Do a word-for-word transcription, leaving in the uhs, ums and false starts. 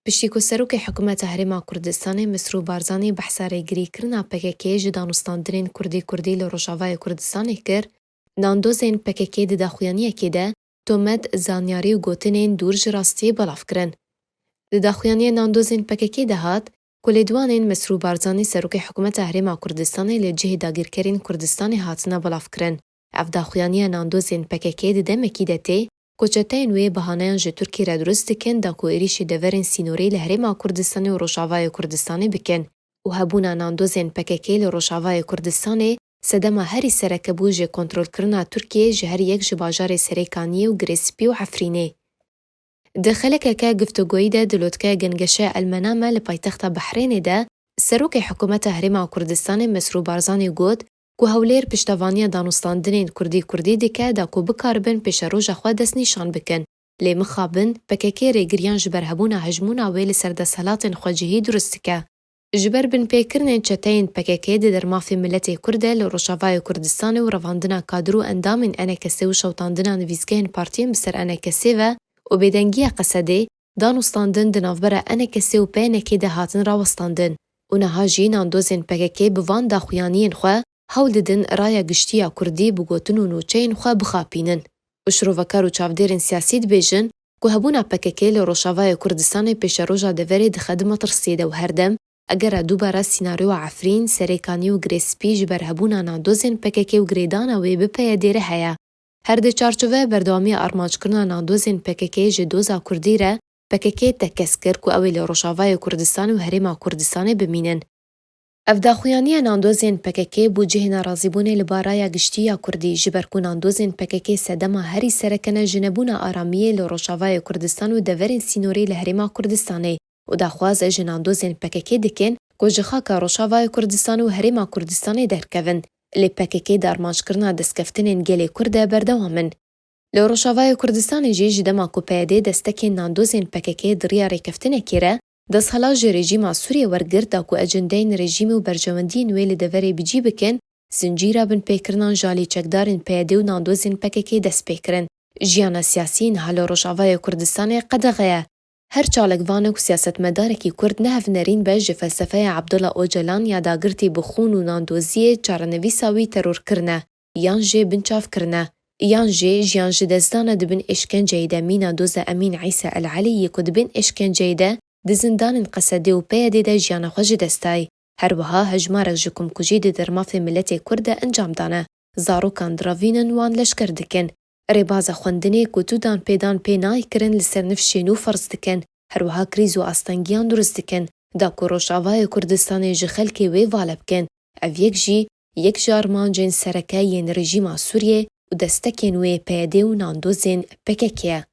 Piştî ku Serokê Hikûmeta Herêma Kurdistanê Mesrûr Barzanî behsa rêgirîkirina P K K ji danûstandinên Kurdî Kurdî li Rojavayê Kurdistanê kir, nandozên P K K di daxuyaniyekê de tomet, zanyarî û gotinên dûr ji rastiyê belav kirin. Di daxuyaniyê nandozên P K K de hat ku lêdwanên Mesrûr Barzanî Serokê Hikûmeta Herêma Kurdistanê li cihê dagîrkerên Kurdistanê hatine belav kirin. Ev daxuyaniya nandozên P K K di demekî de tê ku çeteyên wê bahaneyan ji Tirkiyê re dirust dikin da ku êrîşî deverên sînorî li Herêma Kurdistanê û Rojavayê Kurdistanê bikin û hebûna nandozên P K K li Rojavayê Kurdistanê sedema herî sereke bû ji kontrolkirina Tirkiyê ji her yek ji bajarê Serêkaniyê û Girê Spî û Efrînê. Di xelekeke giftugoyî de di lotkeya gengeşeya El Mename li paytexta Behrênê de, Serokê Hikûmeta Herêma Kurdistanê Mesrûr Barzanî got ku Hewlêr piştevaniya danûstandinên Kurdî Kurdî dike da ku bikaribin pêşeroja xwe destnîşan bikin, lê mixabin P K K rêgiriyan ji ber hebûna hejmûna wê li ser desthilatên xwecihî dirust dike. Ji ber binpêkirinên çeteyên P K K di dermafê miletê Kurd de li Rojavayê Kurdistanê û revandina kadir û endamên E N K S ê û şewtandina nivîsgehên partiyên bi ser E N K S ê ve û bêdengiya Qesedê, danûstandin di navbera E N K S ê û P N K de hatin rawestandin û niha jî nandozên P K K bi van daxuyaniyên xwe hewl didin raya giştî ya Kurdî bi gotin û nûçeyên xwe bixapînin û şirovekar û çavdêrên siyasî dibêjin ku hebûna P K K li Rojavayê Kurdistanê pêşeroja deverê dixe di metirsiyê de û her dem, egera dubare sînaryoya Efrîn, Serêkanî û Girê Spî ji ber hebûna nandozên P K K û girêdana wê bi P Y D'ê re heye. Her di çarçoveya berdewamiya armanckirina nandozên P K K ji doza Kurdî re, P K K tekez kir ku ew ê li Rojavayê Kurdistanê û Herêma Kurdistanê bimînin. Ev daxuyaniya nandozên P K K bû cihê nerazîbûnê li ba raya giştî ya Kurdî, ji ber ku nandozên P K K sedema herî sereke ne ji nebûna aramiyê li Rojavayê Kurdistan û deverên sînorî li Herêma Kurdistanê û daxwaz ji nandozên P K K dikin ku ji xaka Rojavayê Kurdistan û Herêma Kurdistanê derkevin, lê P K K di armanckirina destkeftinên gelê Kurd de berdewam in. Li Rojavayê Kurdistanê jî ji dema ku P Y D destekên nandozên P K K di riya rêkeftinekê re desthilat ji rejîma Sûriyê wergirt da ku ecendeyên rejîmê û berjewendiyên wê li deverê bi cî bikin, zincîra binpêkirinan ji alî çekdarên P Y D û nandozên P K K dest pê kirin. Jiyana siyasî niha li Rojavayê Kurdistanê qedexe ye. Her çalakvanek û siyasetmedarekî Kurd ne hevnerîn be ji felsefeya Abdullah Ocalan ya dagirtî bi xûn û nandoziyê çarenivîsa wî teror kirine yan jê binçav kirine, yan jê jiyan ji dest dane di bin êşkenceyê de mîna doza Emîn Îsa El Elî yê ku di bin êşkenceyê de di zindanên Qesedê û P Y D'ê de jiyana xwe ji dest dayî. Her wiha hejmarek ji komkujî di dermafê miletê Kurd de encam dane. Zarokan diravînin wan leşker dikin. Rêbaza xwendinê ku tu danpêdan pê nayê kirin li ser nifşê nû ferz dikin. Her wiha krîz û astengiyan dirust dikin. Da ku Rojavayê Kurdistanê ji xelkê wê vala bikin. Ev yek jî yek ji armancên sereke yên rejîma Sûriyê û destekên wê P Y D û nandozên P K K ye.